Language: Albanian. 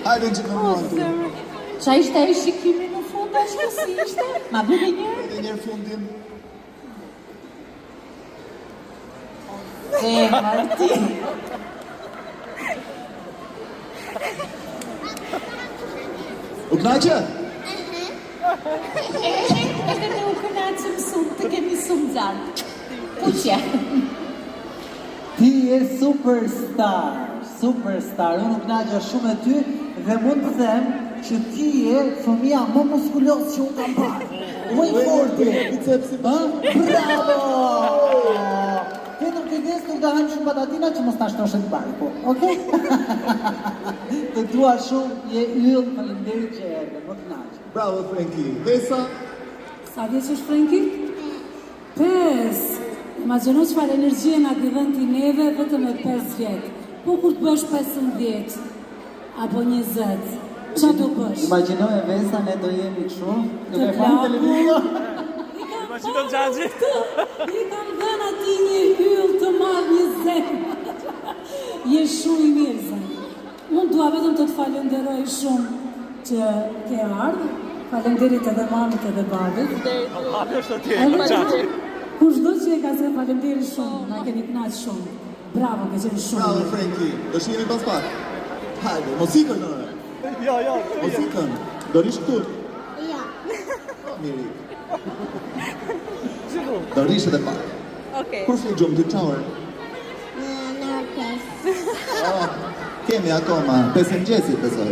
Hajde në gjithë me mua këtu. Ça ishte ai shikimi në fund ashtu si ishte? Ma bëj një herë? Edhe një herë fundin. Zemër ti. U kënaqe? Edhe ne u kënaqëm shumë, të kemi shumë xhan. Puqje. Ti je superstar, superstar. Unë u kënaqa shumë me ty dhe mund të them që ti je fëmija më muskuloz që unë kam parë. Më i forti. Bicepsi. Ë? Bravo! Vetëm kujdes nuk do hamë shumë patatina që mos ta shtoshin barku, okay? Të dua shumë, je yll, faleminderit që erdhe, më kënaqe. Bravo Frenki. Vesa, Sa vjeç është Frenki? 5. Imagjino çfarë energjie na ke dhënë ti neve vetëm me 5 vjet. Po kur të bësh 15 apo 20, ça do bësh? Imagjino e Vesa, ne do jemi kështu, Të duke parë plakur. televizor. I kam Imagjino parë xhaxhi. këtë, I kam dhënë atij një yll të madh, një zemër. Je shumë i mirë, zemër. Unë dua vetëm të të falenderoj shumë që ke ardhur. Faleminderit edhe mamit edhe babit. Babi është atje, Edhe xhaxhi. Kushdo që e ka zënë faleminderit shumë, na keni kënaq shumë. Bravo, ke qenë shumë. bravo mirë. Frenki. Do shihemi pas pak. Hajde, mos ikën ore. Jo, jo. Mos ikën. Do rish këtu. Jo. Po mirë. ik. Do rish edhe pak. Okej. Kur fle gjumë ti çfarë? Në orë 5. Oh, kemi akoma 5 mëngjesit besoj.